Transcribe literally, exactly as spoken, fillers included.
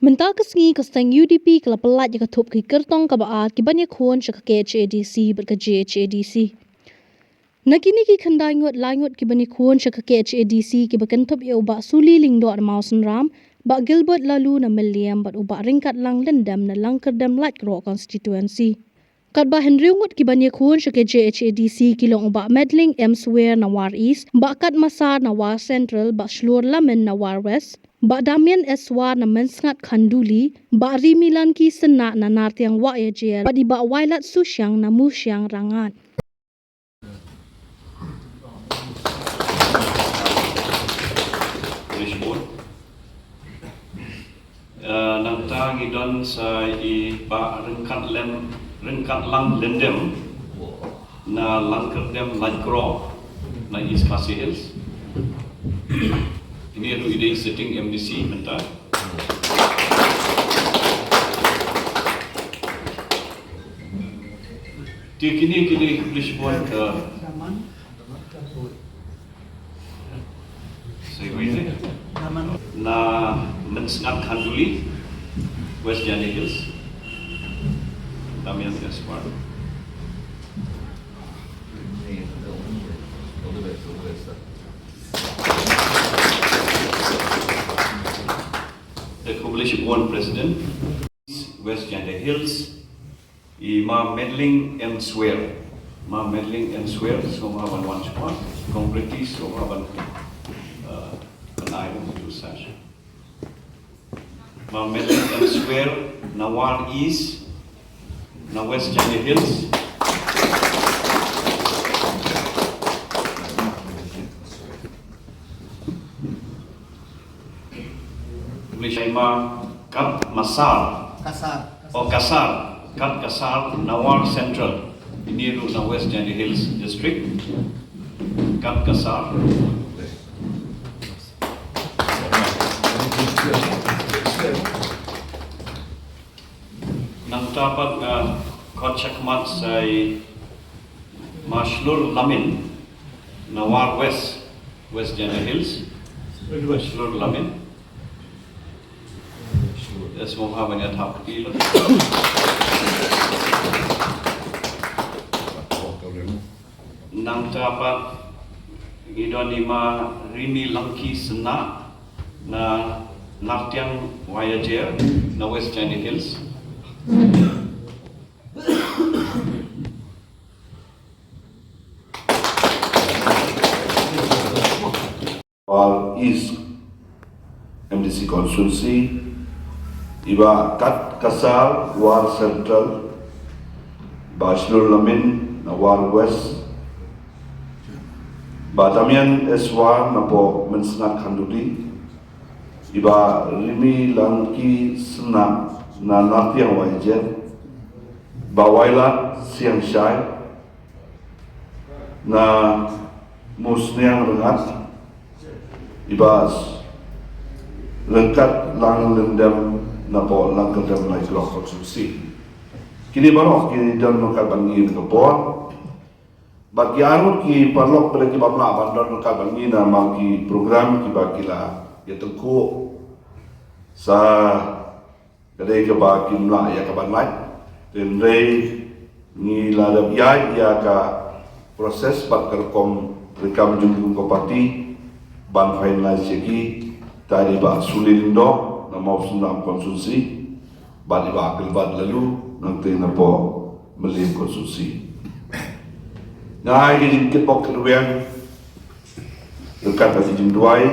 Mynta ka sngi ka seng U D P ka la pyllait ïa ka thup ki kyrtong kaba ar ki ban ïakhun sha ka K H A D C bad ka J H A D C. Na kine ki khyndai ngut lai ngut ki ban ïakhun sha ka K H A D C kiba kynthup ïa u Bah Suli Lyngdoh na Mawsynram, Bah Gilbert Laloo na Mylliem bad u Bah Ryngkatlang Lyndem na Langkyrdem Laitkroh constituency. Katba hynriew ngut ki ban ïakhun sha ka J H A D C ki long u Bah Medling M Swer na War East, Bah Kat Massar na War Central, Bah Shlur Lamin na War West, Bah Damian S War na Mynsngat Khanduli, Bah Rimi Lanki Synnah na Nartiang Wahïajer, bad i Bah Wailat Sushiang na Mushiang Rangad. Rishbun. Eh, nangta ngi don sa i Bah Ryngkat Lem, Ryngkatlang Lyndem na Langkyrdem Laitkroh na East Khasi Hills. Ini ruh i dei sitting M D C mynta. Te kine kine khublei shibun ka Segway te. Na Mynsngat Khanduli, West Jaintia Hills. Damian Gaspar. Te khublei shibun President. West Jaintia Hills. I Ma Medling M Swer. Ma Medling M Swer, sngewbha ban wan shakhmat. Kong British, sngewbha ban, uh, ban ai ruh tu sash. Ma Medling M Swer, na War East, na West Jaintia Hills. Khublei shibun. Kat Massar. Kasar. Oh, Kasar. Kat Kasar, na War Central. Ini ruh na West Jaintia Hills District. Kat Kasar. Nangta pat nga khot shakhmat sa i Ma Shlur Lamin na War West, West Jaintia Hills. Shlur Lamin. Shlur. Yes, mo ha ban ïa thap kti lo. Nangta pat ngi don i Ma Rimi Langki Synnah na Nartiang Wahïajer na West Jaintia Hills. War East M D C constituency, i Bah Kat Kasar War Central, Bah Shlur Lamin na War West, Bah Damian S War na poh Mynsngat Khanduli, i Bah Rimi Langki Synnah na Nartiang Wahïajer, Bah Wailat Siangshai na Musniang Rangad, i Bah Ryngkatlang Lyndem na poh Langkyrdem Laitkroh constituency. Kine baroh ki don ryngkat bad ngi na ka por. Bad ki arngut ki paralok pdeng ki bym lah ban don ryngkat bad ngi namar ki program kiba ki la ïatyngkhuh. Sa ka dei kaba kim lah ïa ka ban lait. Hynrei ngi la dep ïaid ïa ka process bad ka rukom treikam jong ka party ban finalize ïa ki. Te i Bah Suli Lyngdoh na Mawsynram constituency bad i Bah Gilbert Laloo nangtei na poh Mylliem constituency. Nga ai ka jingkitbok kitrwiang ryngkat bad ka jingduwai